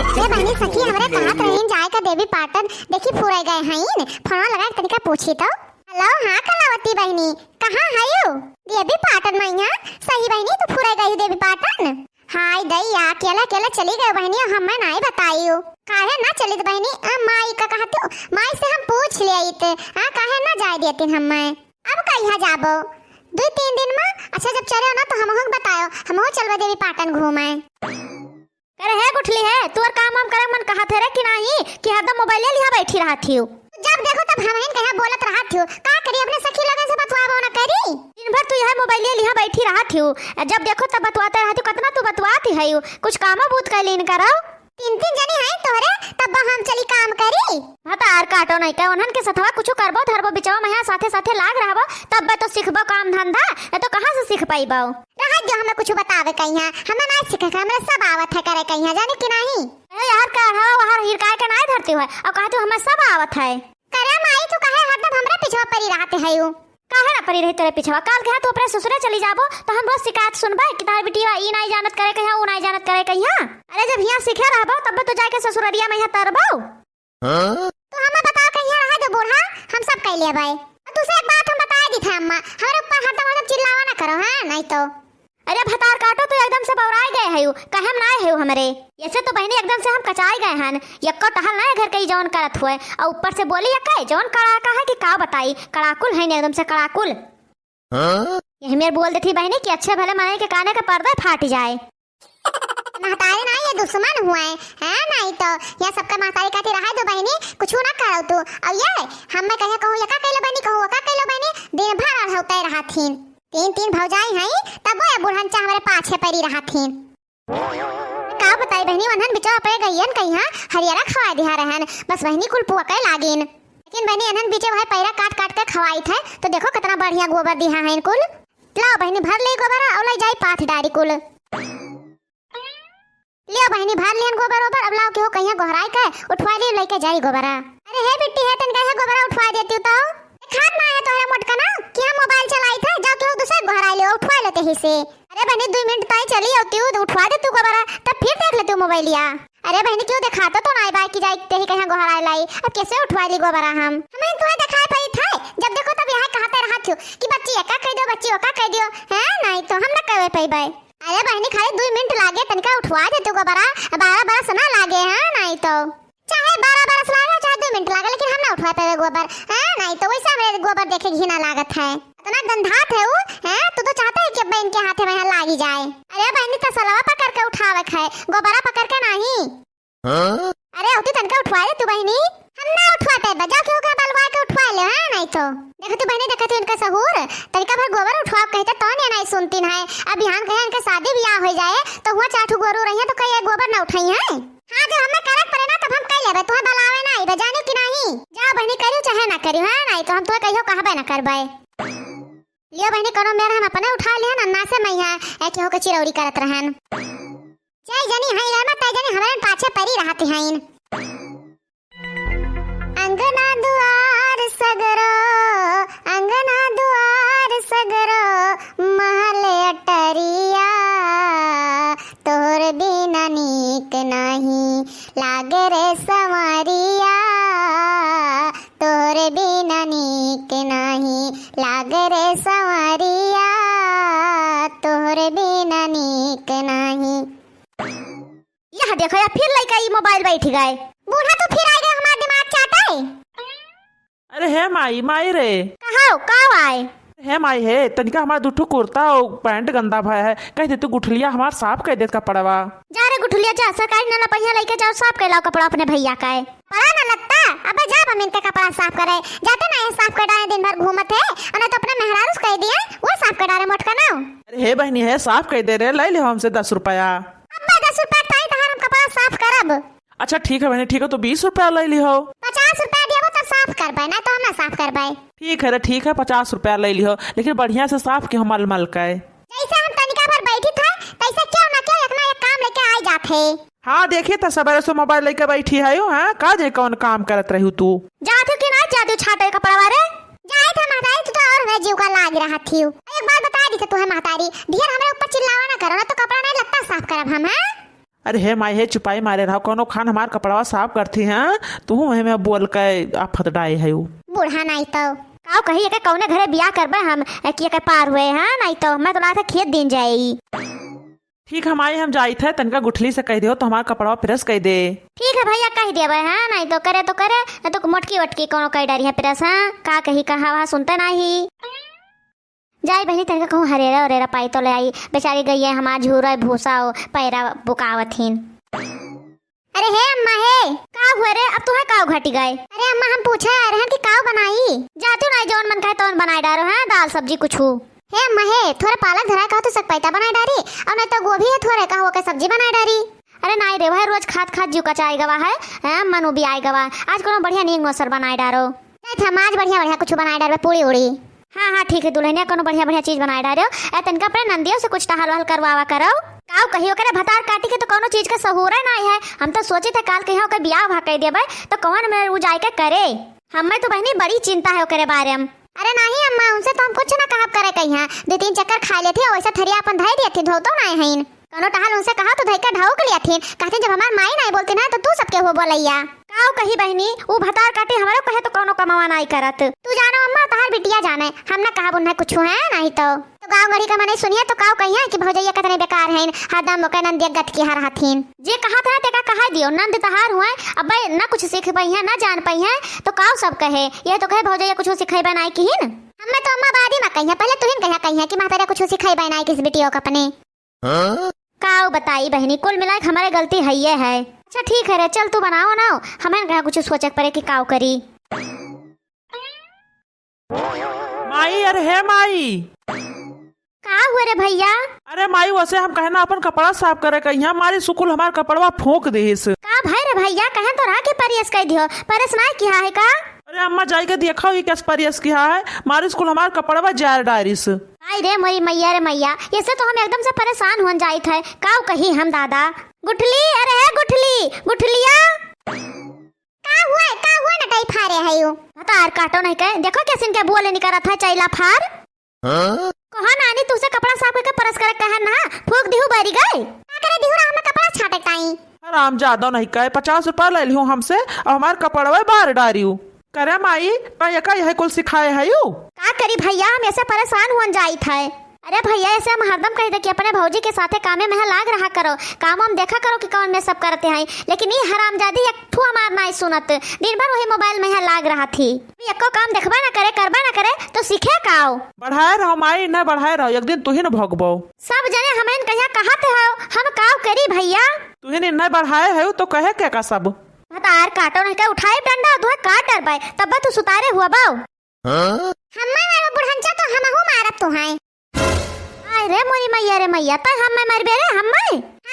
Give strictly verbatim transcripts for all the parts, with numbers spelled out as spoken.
ए बहिनी, सखी हमरे कहत रहीन जाए का देवी पाटन, देखी फुराई गए हईन, फोनवा लगाए के तनिका पूछी तो। हेलो, हाँ कलावती बहिनी, कहाँ हयू? देवी पाटन मैया। सही बहिनी, तू फुराई गई देवी पाटन? हाय दैया, अकेला अकेला चली गए बहिनी, हमें नाई बताइयो। काहे ना चलित बहिनी? अ, माई का कहत हो, माई से हम पूछ ले आइत। हाँ, काहे ना जाए देतिन हमें? अब कहिया जाबो? दुई तीन दिन में। अच्छा, जब चले ना तो हमहू के बतायो, हमहू चलबे देवी पाटन घूमे। करे हे गुठली हे, तोर काम वाम करे मन कहत हे रे कि नाही, कि हरदम मोबाइले लिहा बैठी रहत हियो। जब देखो तब हमहिन कहिया बोलत रहत हियो। का करी, अपने सखी लोगन से बतवाबो ना करी। दिन भर तू यह मोबाइले लिहा बैठी रहत हियो, जब देखो तब बतवाते रहत हियो, कतना तू बतवात ही हयू, कुछ कामो बूत कर लीन करो। तीन तीन जनी हैं तोहरे, तब हम चली काम करी। भतार काटो नहीं का, उन्हन के सथवा कुछ करबो धरबो बिचवा में, साथे साथे लाग रहबो, तब तो सीखबो काम धंधा, नहीं तो कहाँ से सीख पाइबो? रहा जो हमें कुछ बतावे कहिया, हमें ना सीखे के, हमरे सब आवत है करे कहिया, जाने कि नहीं? ए यार, का हो, हर हिरकाए के नाई धरती है, और कहा तू हमें सब आवत है। करे माई, तू काहे हरदम हमरा पिछवा परी रहत है यू? काहे ना परी रही तेरे पिछवा? काल के हाथ तू अपने ससुरे चली जाबो, तो हम रोज शिकायत सुनबे कि तार बिटिया ई नाई जानत करे कहिया, ऊ नाई जानत करे कहिया। अरे जब हियाँ सीखे रहबो, तब तो जाके ससुररिया में यहाँ तरबो। हाँ? तू हमें बताओ, कहिया रहा जो बूढ़ा, हम सब कह लेबै। और तुसे एक बात हम बताए दी थे अम्मा, हमरे ऊपर हरदम हरदम चिल्लावा ना करो, हाँ, नहीं तो। अरे भतार काटो, तू एकदम से बौराए गए हयू, कहम ना हयू हमरे। ऐसे तो बहिनी एकदम से हम कचाए गए हन, यक्को टहल ना घर के जौन करत हुए, और ऊपर से बोली यक्का जौन कड़ाका है कि का बताई, कड़ाकुल है एकदम से कड़ाकुल। हाँ? यही मेर बोल देती बहिनी कि अच्छे भले मनई के काने के पर्दा फाट जाए। महतारी ना, ये दुश्मन हुए हैं, नहीं तो ये सबका महतारी कहती रहा दो बहिनी, कुछ ना करो तू। और ये हम मैं कहे कहूँ, ये का कैलो बहिनी, कहूँ, वो का कैलो बहिनी, दिन भर अढ़ौते रहा थीन। तीन तीन भौजाई हैं, तब वो ये बुढ़न चा हमरे पाछे परी रहा थीन। का बताई बहिनी, वन्हन बिचवा अपने गइयन कहिया हरियरा खवाए दिहा रहन, बस बहिनी कुल पुअके लागिन। लेकिन बहिनी, एनहन बीचे वही पैरा काट काट के खवाइत है, तो देखो कितना बढ़िया गोबर दिहा है इनकुल। लाओ बहिनी, भर ले गोबरा, और ले जाई पाथ डारी कुल। लियो बहिनी, भर लियन गोबर ओबर, अब लाओ केहू कहिया गोहराई के, उठवा ली, लेके जाई गोबरा। अरे हे बिट्टी, हे तनिका हे गोबरा उठवा देती तो। खात ना है तोहरे मोटका ना, कि हम मोबाइल चलाई थे, जाओ केहू दूसरे गोहराई लियो, उठवा लेते ही से। अरे बहिनी, दुई मिनट ताई चली अउतिउ, उठवा देतिउ गोबरा, तब फिर देख लेतिउ मोबाइलिया। अरे बहिनी, केहू देखात तो नाई बा कि जाई तेही कहिया गोहराए लाई, अब कैसे उठवाई ली गोबरा हम? हमें तुहे देखाए पड़ी थे, जब देखो तब यहाँ कहते रहत हो कि बच्ची एका कह दियो, बच्ची ओका कह दियो, हैं? नाई तो हम ना कहवे पइबे। अरे बहिनी, खाली दुई मिनट लागे, तनिका उठवा देतिउ गोबरा, बारह बरस ना लागे, हैं? नाई तो। चाहे बारह बरस लागे, चाहे दुई मिनट लागे, लेकिन हम ना उठवा पावे गोबर। हाँ, नाई तो वैसे हमरे गोबर देखे घिना लागत है। इतना गंधात है उ, हैं? तू तो चाहते है कि अब इनके हाथे में यहाँ लागी जाए। अरे बहिनी, तसलवा पकड़ के उठावे के है, गोबरा पकड़ के नहीं। हाँ? अरे अउतिउ तनिका उठवा देतिउ बहिनी। हम ना उठवा पावे, जाओ केहू के बलवा के उठवा ले, हाँ, नाई तो। देखतिउ बहिनी, देखतिउ इनका सहूर, तनिका भर गोबर उठवा कहते तो नहीं, नाई सुनतीन है। अब बिहान कहे इनके शादी ब्याह हो जाए, तो हुआ चार ठो गोरू रही है, तो कहीं एक गोबर ना उठाई है। हाँ, जब हमें करे के पड़े ना, तब हम कह लेबे, तुहें बलावे ना आइबे, जानिउ कि नहीं? जाओ बहिनी, करिउ चाहे ना करिउ, हाँ, नाई तो हम तुहें कहियो कहबे ना करबे। लियो बहिनी, कोनो मेर हम अपने उठा लिहन, अन्ना से मैं यहाँ, ए, केहू के चिरौरी करत रहन। जय जनी हई रे मत, जनी हमरे पाछे परी रहत हईन। अंगना दुआर सगरो, अंगना दुआर सगरो, महल अटरिया, तोहर बिना नीक नाही लागे रे संवरिया, तोहर बिना नीक नाही लागे रे संवरिया, तोहर बिना नीक नाही। यह देखो, या फिर लइका ई मोबाइल बैठ गए। बूढ़ा तो फिर आ गए, हमार दिमाग चाटे। अरे हे माई, माई रे। कहो, का आए? हे माई हे, तनिका हमार दुठो कुर्ता और पैंट गंदा भया है, कह दे तू गुठलिया हमार साफ कर देत कपड़वा। जा रे गुठलिया जा, सरकारी नल पहिया लइके जाओ, साफ कर लाओ कपड़ा अपने भैया का है। पड़ा ना लगता, अबे जा बमिन के कपड़ा साफ करे, जाते ना ये साफ कर डाले, दिन भर घूमत है, अने तो अपने मेहरारू से कह दिए, वो साफ कर डाले मोटका ना। अरे हे बहिनी हे, साफ कर दे रे, ले ले हमसे दस रुपया। अब्बा दस रुपया ताई तहार हम कपड़ा साफ करब। अच्छा ठीक है बहिनी, ठीक है, तो बीस रुपया ले लिहो। पचास रुपया दियो तब साफ करबे, ना तो हम ना साफ करबे। ठीक है रे, ठीक है, पचास रुपया ले लिहो, लेकिन बढ़िया से साफ के मल मल के। जैसे हम तनिका भर बैठी थे, तैसे क्यों ना क्यों एक ना एक काम लेके आ जात है। हाँ, देखी तो सबेरे से मोबाइल लेके बैठी है, हाँ, का जे कौन काम करत रही तू? जात हो कि ना जात हो छाटे कपड़वा रे? जाए थे महतारी, तू तो और हमें जीव का लाग रहा थी। एक बार बता दी थे तुहे महतारी, ढेर हमरे ऊपर चिल्लावा ना करो ना तो कपड़ा नहीं लत्ता साफ करब हम, हाँ? अरे हे माई हे, चुपाई मारे रहो, कौनो खान हमार कपड़वा साफ करती हैं, तू वही में बोल के आफत डाए है। बूढ़ा नाई तो काव कही, एके कौने घरे बियाह करबे हम, कि एके पार हुए हैं, नाई तो मैं तो लाते खेत दिन जाई। ठीक है माई, हम जाइत है, तनका गुठली से कह दियो तो हमार कपड़वा प्रेस कर दे। ठीक है भैया, कह देबे, हाँ, नाई तो करे तो करे, नाई तो मोटकी वटकी कौनो कह डारी है प्रेस, हाँ, का कही, कहा वहाँ सुनते नाही। जाई बहिनी, तनका कहूँ हरेरा ओरेरा पाई तो ले आई, बेचारी गई है हमार झूरा भूसा हो, पैरा बुकावत हिन। अरे हे अम्मा हे, का हुआ रे? अब तुहे काव घटी गए? अरे अम्मा, हम पूछे आए रहन कि काव बनाई? जातू नाई, जौन मन कहे तौन बनाए डारो, हैं, दाल सब्जी कुछू। हे अम्मा हे, थोरे पालक धराए कहो तो सकपैता बनाए डारी, और नहीं तो गोभी है थोरे कहो के सब्जी बनाए डारी। अरे नाई रे, वह रोज खात खात जीव कचाए गवा है, हैं, मन उबी आए गवा। आज कोनो बढ़िया नीक मोसर बनाए डारो। नहीं था, आज बढ़िया बढ़िया कुछ बनाए डारबे, पूड़ी उड़ी। हाँ, हाँ, ठीक है दुल्हनिया, कोनो बढ़िया, बढ़िया चीज बनाए डारो। ए, तनका अपने नंदियों से कुछ टहल वहल करवावा करो। काव कहियो करे, भतार काटी के तो कोनो चीज के सहूरे नाई है। हम तो सोचित है काल कहिया ओकर बियाह भा कह देबे, तो कौन में उ जाए के करे। हमें तो बहिनी बड़ी चिंता है ओकरे बारे में। अरे नाही अम्मा, उनसे तो हम कुछ ना कहब करे कहिया। दो तीन चक्कर खा लेती है, वैसे थरिया अपन धई देती, धोतो नाई हईन। कौनो टहल उनसे कहा तो धइका ढाउक लियाथिन, कहथिन, "जब हमार माई नाई बोलती ना, तो तू सबके हो बोलैया।" काव कही बहिनी, ऊ भतार काटी हमरो कहे तो कौनो कमावा नाई करत। तू जानो अम्मा, तहार बिटिया जाने, हम ना कहब उन्हें कुछ है नाई तो। तो गाँव गढ़ी का मने सुनिए तो काव कहिए कि भौजैया कितने बेकार हैं, हरदम ओके नंदिया गत की हर हथिन। जे कहा था तेका कहा दियो, नंद तहार हुए, अब ना कुछ सीख पई है, ना जान पई है, तो काव सब कहे, यह तो कहे भौजैया कुछ सिखेबे नाई किहिन। हमें तो अम्मा बादी में कहिए, पहले तुहिन कहिए, कहिए कि महतारा कुछ सिखेबे नाई किस बिटियों का अपने। हाँ? काव बताई बहिनी, कुल मिलाए के हमरे गलती हइये है। अच्छा ठीक है रे, चल तू बनाओ ना, हमें कहाँ कुछ सोचे के पड़े कि काव करी। माई, अरे हे माई। का हुआ रे भैया? अरे माई, वैसे हम कहे ना अपन कपड़ा साफ करे के, यहाँ मारी सुकुल हमार कपड़वा फूंक दिहिस। का भाई रे भैया, कहे तो रहा के परेस कह दियो, परेस ना किहा है का? अरे अम्मा, जाई के देखो ही कैसे परेस किहा है, मारी सुकुल हमार कपड़वा जार डारिस। आई रे मोरी मैया रे मैया, ऐसे तो हम एकदम से परेशान हुन जाइत है। काव कही हम दादा। गुठली, अरे हे गुठली, गुठलिया। का हुआ है, का हुआ नटई फारे है यू? भतार काटो नहीं कहे, देखो कैसे इनके बोले निकरत है चैला फार। हाँ? कहा नानी तुसे कपड़ा साफ करके परस करे कहे ना, फूंक दिहू बारी गए। का करे दिहू रहा में कपड़ा छाटे ताई। हराम ज्यादा नहीं कहे, पचास रुपया ले लिहू हमसे, अब हमार कपड़वे बार डारियो। करे माई, का एका यह कुल सिखाए है यू? का करी भैया, हम ऐसे परेशान हुन जाइत है। अरे भैया, ऐसे हम हरदम कही दे कि अपने भौजी के साथे कामे में लाग रहा करो, काम हम देखा करो कि कौन में सब करते हैं, लेकिन ये हरामजादी एक ठू हमार नाई सुनत, दिन भर वही मोबाइल में लाग रहा थी। एको काम देखबा ना करे, करबा ना करे, तो सीखे काव? बढ़ाए रहो माई, ना बढ़ाए रहो, एक दिन तू ही न भोगबो। सब जने हमें कहिया कहत हो, हम काव करी भैया? तू ही न बढ़ाए हो तो कहे के का सब? भतार काटो नहीं का उठाए डंडा, तुहे काट डरबाए, तब तू सुतारे हुआ बाव। हाँ? हम्मा मारो बुढ़ंचा तो हमहू मारब तुहाई। आय रे मोरी मैया रे मैया, तै हम्मे मरबे रे हम्मे?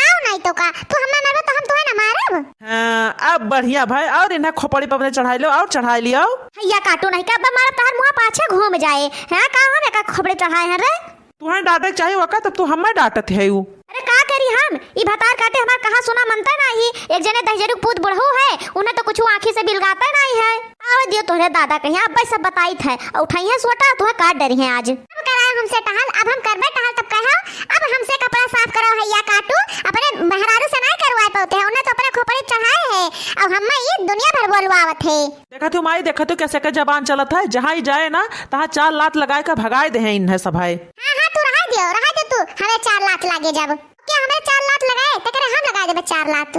आओ नहीं तो का, तू हम्मे मरबे तो हम तुहे ना मारब। हाँ, अब बढ़िया भाई, और इन्हें खोपड़ी पर अपने चढ़ाई लो, और चढ़ाई लियो। हैया काटू नहीं का, अब मारब तहार मुँह पाछे घूम जाए। हाँ, का हम एका खोपड़ी चढ़ाए हैं रे? तुहे डांटे के चाहिए वका, तब तू हम्मे डांटत है यू। अरे का करी हम, ई भतार काटे हमार कहा सुना मनता नाही। एक जने दहिजरू पूत बुढ़ऊ है, उन्हें तो कुछ आँखी से बिलगाता नाही है। आवे दियो तोहरे दादा कहिया, अब्बे सब बताइत है। और उठाई है सोटा, तुहे काट डरी है आज। अब कराए हमसे टहल, अब हम करबे टहल तब कहो, अब हमसे कपड़ा साफ करो हैया काटू, अपने मेहरारू से नहीं करवाए पाते हैं, उन्हें तो अपने खोपड़ी चढ़ाए है, अब हम्मे ये दुनिया भर बोलवावत है। देखत हो माई, देखत हो कैसे के जबान चलत है, जहाँ ही जाए ना, तहाँ चार लात लगाए के भगाए दे हैं इन्हें सब है। हाँ, हाँ, तू रहा दियो, रहा दे तू, हमें चार लात लागे जब। क्या हमें चार लात लगाए, तेकरे हम लगा देबे चार लात।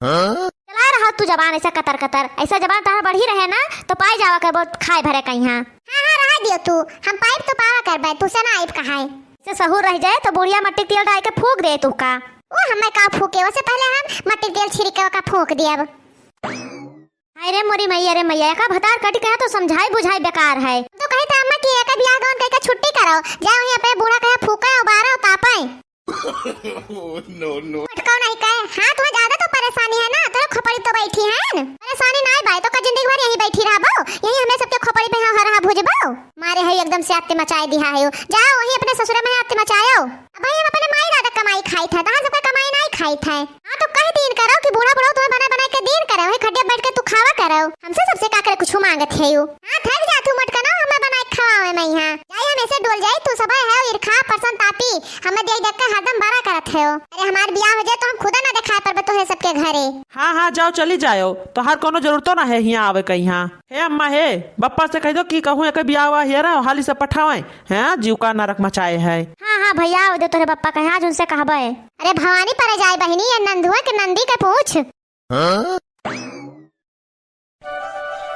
हाँ? चला रहा तू जबान ऐसा कतर कतर, ऐसा जबान तहार बढ़ी रहे ना, तो पाई जावा करबो खाए भरे कहीं। हाँ, हाँ, रहा दियो तू, हम पाइब तो पावा करबे, तू से ना आइब कहाए। से सहूर रह जाए तो बुढ़िया मट्टी तेल डाल के फूंक दे तू का। ओ, हमें का फूके, वैसे पहले हम मट्टी तेल छिड़के का फूंक दियब। हाय रे मोरी मैया रे मैया, का भतार कटी कहे तो समझाई बुझाई बेकार है। तो कही तो अम्मा कि एका बियाह गवन कह के छुट्टी करो, जाओ वहीं अपने बूढ़ा कहे फूके, उबारे, तापे। Oh, no, no। पटकाओ नहीं कहे, हाँ, तुम्हें ज्यादा तो परेशानी है ना, तोरे खोपड़ी तो बैठी है न। परेशानी नहीं बाई, तो का जिंदगी भर यहीं बैठी रहबो, यहीं हमें सबके खोपड़ी पे हाँ रहा भुजबो। मारे है एकदम से आत्ते मचाए दिहा है, जाओ वहीं अपने ससुरे में आत्ते मचाओ। अब भाई हम अपने माई दादा कमाई खाई था, तहाँ सबका कमाई नहीं खाई था। हाँ, तो कह दीन करो कि बूढ़ा बुढ़ऊ तुम्हें बना बना के दीन करे, वही खटिया बैठ के तू खावा करो। हमसे सबसे का करे कुछ मांगत है यू? हाँ, थक जा तू मटकनो, हमें बना के खवावे मैं यहाँ। जाई हम ऐसे डोल जाई, तू सबे है ईर्खा, परसन तापी, हमें देख देख के हरदम बड़ा करत है। अरे हमार बियाह हो जाए तो हम खुदा ना देखाए परबे तोहरे सबके घरे। हाँ, हाँ, जाओ, चली जाओ, तोहार कोनो जरूरतो ना है हियाँ आवे के। यहाँ हे अम्मा, हे बप्पा से कहि दो कि कहूँ एकर बियाह हुआ हिया ना, हाली से पठावे। हैं, जीव का नरक मचाए है। हाँ, हाँ भइया, आवे दे तोहरे बप्पा कहे, आज उनसे कहबे। अरे भवानी परे जाए बहिनी, ये नंदुआ के नंदी के पूछ। हाँ?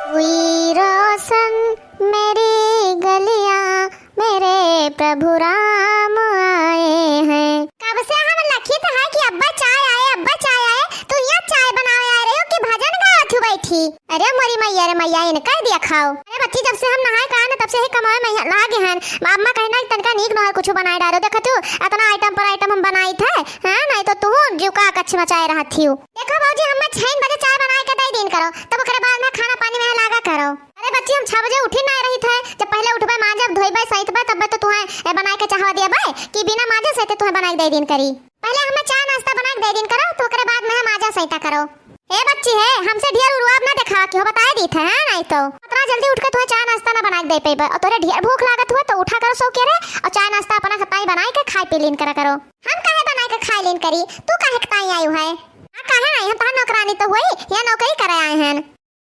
हुई रोशन मेरी गलियां, मेरे प्रभु राम आए हैं। कब से हम लखित है कि अब्बा चाय आए, अब्बा चाय आए, तू यहाँ चाय बनावे आए रहे हो कि भजन गावत हो बैठी? अरे मोरी मैया रे मैया, इनका दिया खाओ। अरे बच्ची, जब से हम नहाए का ना, तब से ही कमाए में लागे हन। अम्मा कहना कि तनका नीक नहर कुछ बनाए डालो। देखा तू, इतना आइटम पर आइटम हम बनाई थे, हैं? नहीं तो तू जीव का कच्छ मचाए रहत थी। देखो भौजी, हमें छह बजे चाय बनाए के दे दिन करो, तब ओकरे बाद में खाना पानी में लागा करो। अरे बच्ची, हम छह बजे उठी ना रही थे, जब पहले उठबे, मांजब, धोइबे, सैतबे, तब तो तुहें ए, बनाए के चाहवा दिया बे कि बिना मांजे सैते तुहें बनाए के दे दिन करी। पहले हमें चाय नाश्ता बनाए के दे दिन करो, तो ओकरे बाद में हम मांजा सैता करो। ए बच्ची है, हमसे ढेर उरुआब ना देखावा कि हो, बताए दी थे, हैं? नहीं तो इतना जल्दी उठ के तुहें चाय नाश्ता ना बनाए के दे पेबे, और तोरे ढेर भूख लागत हुआ तो उठा करो सो के रे, और चाय नाश्ता अपना खताई बनाए के खाए पी लीन करा करो। हम काहे बनाए के खाए लीन करी, तू काहे खताई आयु है? हाँ, काहे नहीं, हम तहार नौकरानी तो हुई, यहाँ नौकरी करे आए हैं।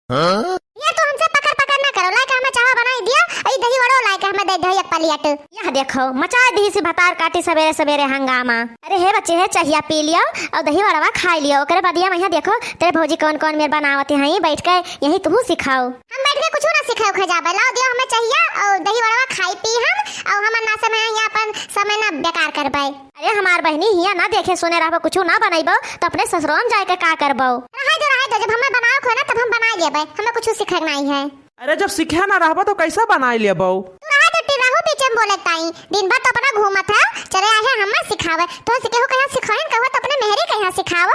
हाँ? ये तू हमसे पकड़ पकड़ ना करो, लाइके हमें चाह बनाई दिया, ई दही वड़ो लाइके हमें दे दे एक प्लेट। यह देखो, मचा दी सी भतार काटी सवेरे सवेरे हंगामा। अरे हे बच्ची है, चाहिया पी लियो और दही वड़वा खाई लियो, ओकरे बदिया में यहाँ देखो तेरे भौजी कौन कौन मेर बनावत हैं, बैठ के यही तू सिखाओ। हम बैठ के कुछ ना सिखाओ खजाबे, लाओ दियो हमें चाहिया और दही वड़वा खाई पी हम, और हम ना समय यहाँ अपन समय ना बेकार करबे। अरे हमार बहिनी, हिया ना देखे सुने रहबो, कुछु ना बनैबो, तो अपने ससुरवा में जाए के का करबो? रहे दो, रहे दो, जब हमें बनावे को है ना, तब हम बनाए लेबे, हमें कुछु सीखे के नहीं है। अरे जब सीखे ना रहबो, तो कैसे बनाए लेबो? तू रहे दो, टिराहू बीच में बोले ताई, दिन भर तो अपना घूमत है, चले आए हैं हमें सिखावे, तो सीखे हो कहाँ सिखाइन, कहो तो अपने मेहरी कहाँ सिखाओ।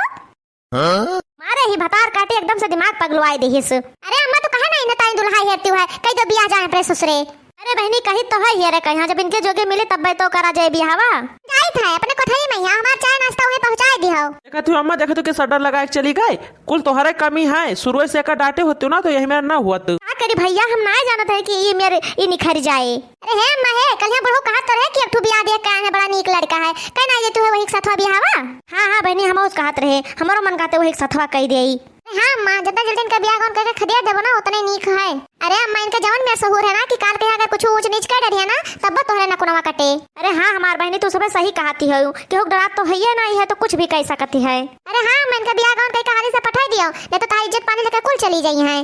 हाँ? मारे ही भतार काटी एकदम से दिमाग पगलवाई दिहिस। अरे अम्मा, तू कहे ना इन्हें ताई दुल्हा हेरती है, कही दो बियाह जाए अपने ससुरे। अरे बहिनी, कही तो है ये रे, कहीं जब इनके जोगे मिली तब तो करा जाए बियाहवा। जाइत है अपने कोठरी में, यहाँ हमार चाय नाश्ता उन्हें पहुँचाए दिहो। देखा तू अम्मा, देखा तू के सडर लगा के चली गई, कुल तोहरे कमी है, शुरू से एकर डांटे होती ना तो यही मेरा ना हुआ तू। का करी भैया, हम ना जानत है कि ये मेरे ई निखर जाए। अरे हे अम्मा हे, कलिया बुढ़ऊ कहत तो रहे कि एक ठो बियाह देख के आए हैं, बड़ा नीक लड़का है, कह ना ये तू है वही के सथवा बियाहवा। हाँ, हाँ बहिनी, हम उस कहत रहे, हमारो मन कहते वही के सथवा कह देई। अरे हाँ अम्मा, जितना जल्दी इनका बियाह गौन करके खदेड़ देबो ना, उतने नीक है। अरे अम्मा, इनका जवन में सहूर है ना कि काल के अगर कुछ ऊंच नीच कर डरिया ना, तब तोहरे नकुनवा कटे। अरे हाँ हमार बहिनी, तू सबे सही कहती है, केहू डरात तो है ही नहीं है, तो कुछ भी कह सकती है। अरे हाँ अम्मा, इनका बियाह गौन करके हाली से पठाई दियो, नहीं तो तारी इज्जत पानी लेकर कुल चली जाई है।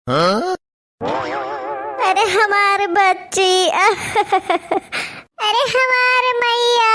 हाँ? अरे हमार बच्ची, अरे हमार मैया,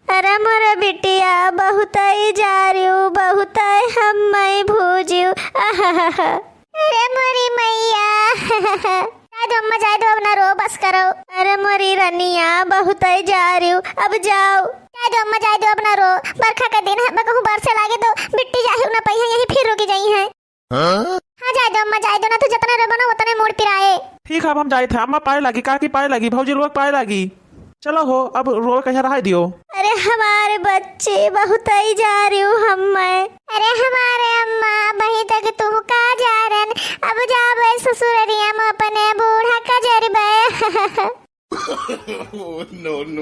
अरे मोर बिटिया, बहुत ही जारियो, बहुत ही हम मैं भूजियो, अरे मोरी मैया, जाए दो अम्मा, जाए दो, अब ना रो, बस करो। अरे मोरी रनिया, बहुत ही जारियो, अब जाओ। जाए दो अम्मा, जाए दो, अब ना रो, बरखा का दिन है, मैं कहूँ बरसे लागे तो बिट्टी जाए ना पाई है, यही फिर रुकी जाई है। हाँ? हाँ, जाए दो अम्मा, जाए दो ना, तू जितने रोबो ना, उतने मूड़ पिराए। ठीक है, अब हम जाइत है। अम्मा पाए लागी, काकी पाए लागी, भौजी लोग पाए लागी। चलो हो, अब रो कहे रहा दियो। अरे हमारे बच्चे, बहुत ही जारियो हम मैं। अरे हमारे अम्मा, वहीं तक तू का जारन, अब जाबे ससुररिया में अपने बूढ़ा का जरबे। No, no।